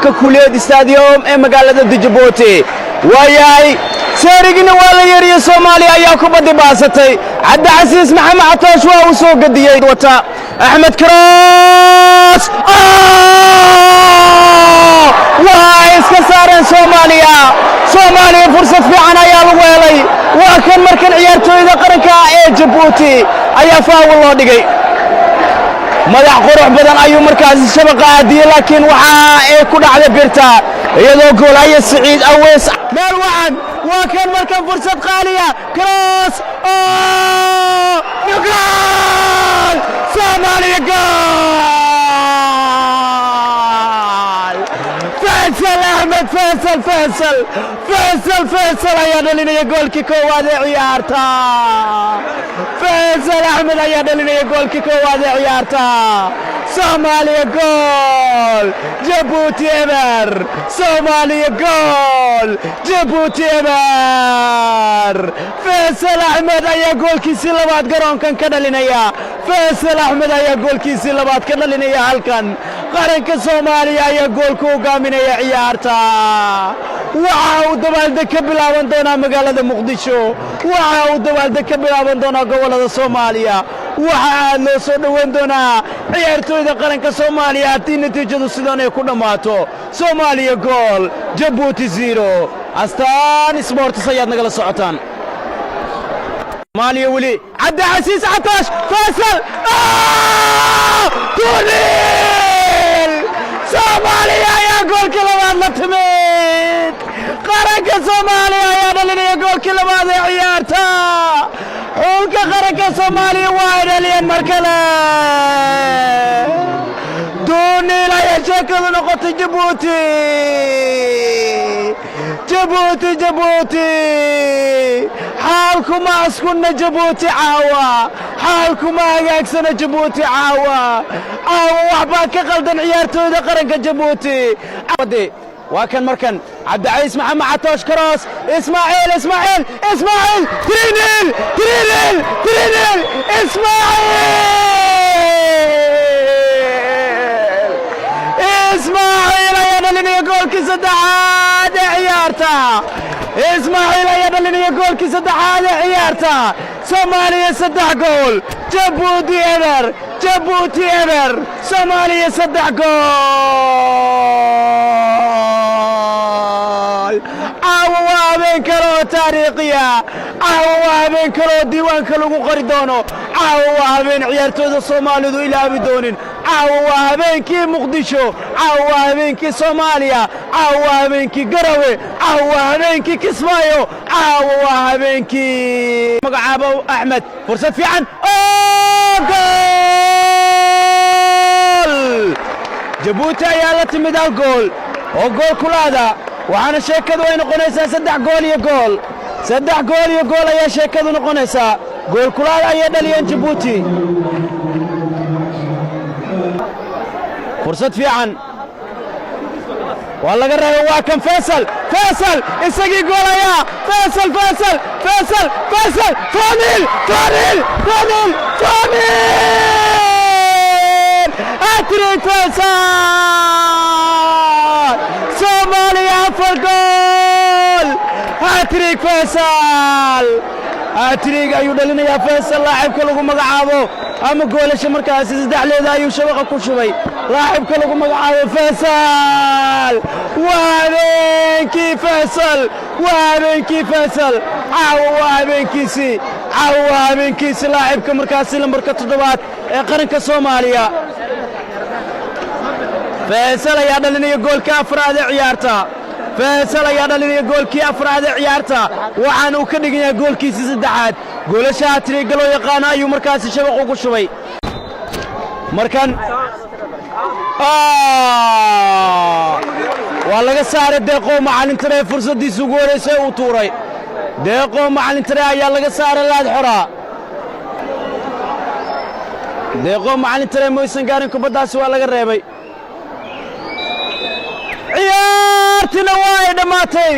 Garoonka Kuuliyad Stadium ee magaalada Djibouti. Waayahay, seerigina waa la yeeriyey. Soomaaliya ayaa kubaddi baasatay. Cabdicasiis Maxamed Catoosh waa uu soo gediyey. Wata Axmed Cross, waa ay iska saareen Soomaaliya. Soomaaliya fursad fiican ayaa lagu helay. Waa kan markan ciyaartooyda qaranka ee Jabuuti ayaa foul loo dhigay. Madax qurux badan ayuu markaasi shabaqa aadiyey, laakiin waxa ay ku dhacday birta, iyadoo goolhaya Siciid Aweys meel wacan. Waa kan markan fursad qaaliya. Cross, goal! Soomaaliya goal! Faysal Axmed Faysal, Faysal, Faysal, Faysal ayaa dhalinaya goolkii koowaad ee ciyaarta. Faysal Axmed ayaa dhalinaya goolkii koowaad ee ciyaarta. Soomaaliya gool, Jabuuti eber. Soomaaliya gool, Jabuuti eber. Faysal Axmed ayaa goolkiisii labaad garoonkan ka dhalinaya. Faysal Axmed ayaa goolkiisii labaad ka dhalinaya halkan. Qaranka Soomaaliya ayaa gool ku hogaaminaya ciyaarta. Waxa uu dabaaldeg ka bilaaban doonaa magaalada Muqdisho. Waxa uu dabaaldeg ka bilaaban doonaa gobollada Soomaaliya. Waxa aad loo soo dhoweyn doonaa ciyaartooyda qaranka Soomaaliya haddii natiijadu sidan ay ku dhammaato: Soomaaliya gool, Jabuuti 0. Astaan Sports ayaad nagala socotaan. Soomaaliya weli. Cabdicasiis Catoosh, Faysal, 2-0! Soomaaliya ayaa goolkii labaad la timid. Qaranka Soomaaliya ayaa dhalinaya goolkii labaad ee ciyaarta. Xulka qaranka Soomaaliya waa ay dhaliyeen mar kale. 2-0 ayaa sheekadu noqotay. Jabuuti, Jabuuti, Jabuuti, xaalkuma askunna. Jabuuti caawa xaalkuma hagaagsana. Jabuuti caawa, caawa wax baa ka qaldan ciyaartooyda qaranka Jabuuti. Waa kan markan Cabdicasiis Maxamed Catoosh, cross, Ismaaciil, Ismaaciil, Ismaaciil! 3-0, 3-0, 3-0! Ismaaciil, Ismaaciil ayaa dhalinaya goolkii saddexaad ee ciyaarta. Ismaaciil ayaa dhalinaya goolkii saddexaad ee ciyaarta. Soomaaliya saddex gool, Jabuuti eber. Jabuuti eber, Soomaaliya saddex gool. Caawa waa habeen kale oo taariikhiya. Caawa waa habeen kale oo diiwaanka lagu qori doono. Caawa waa habeen ciyaartooyda Soomaalidu ilaabi doonin. Caawa waa habeenkii Muqdisho. Caawa waa habeenkii Soomaaliya. Caawa waa habeenkii Garawe. Caawa waa habeenkii Kismaayo. Caawa waa habeenkii magacaabo Axmed. Fursad fiican oo gool! Jabuuti ayaa la timid hal gool oo gool kulaada, waxaana sheekadu ay noqonaysaa saddex gool iyo gool. Saddex gool iyo gool ayaa sheekadu noqonaysaa. Gool kulaada ayay dhaliyeen Jabuuti. Fursad fiican waa laga reebay. Waa kan Faysal, Faysal isagii goolaya. Faysal, Faysal, Faysal, Faysal! 4-0, 4-0, 4-0, 4-0! Hat-trick Faysal! Soomaaliya afar gool, hat-trick Faysal! Hat-trick ayuu dhalinayaa Faysal, laacibka lagu magacaabo, ama goolasha markaasi saddexleeda ayuu shabaqa ku shubay laacibka lagu magacaabo Faysal. Waa habeenkii Faysal, waa habeenkii Faysal. Caawa waa habeenkiisii, caawa waa habeenkiisii laacibka markaasi lambarka toddobaad ee qaranka Soomaaliya. Faysal ayaa dhalinaya goolka afraad ee ciyaarta. Faysal ayaa dhalinaya goolkii afraad ee ciyaarta, waxaana uu ka dhigan yahay goolkiisii saddexaad. Goolasha hat-trick-ga loo yaqaano ayuu markaasi shabaq ugu shubay. Markan waa laga saaray. Deeqow Macalin Tare fursaddiisa ugu horraysay uu tuuray. Deeqow Macalin Tare ayaa laga saaray laad xoraa. Deeqow Macalin Tare maysan gaarin kubaddaasi, waa laga reebay. Ciyaartina waa ay dhammaatay.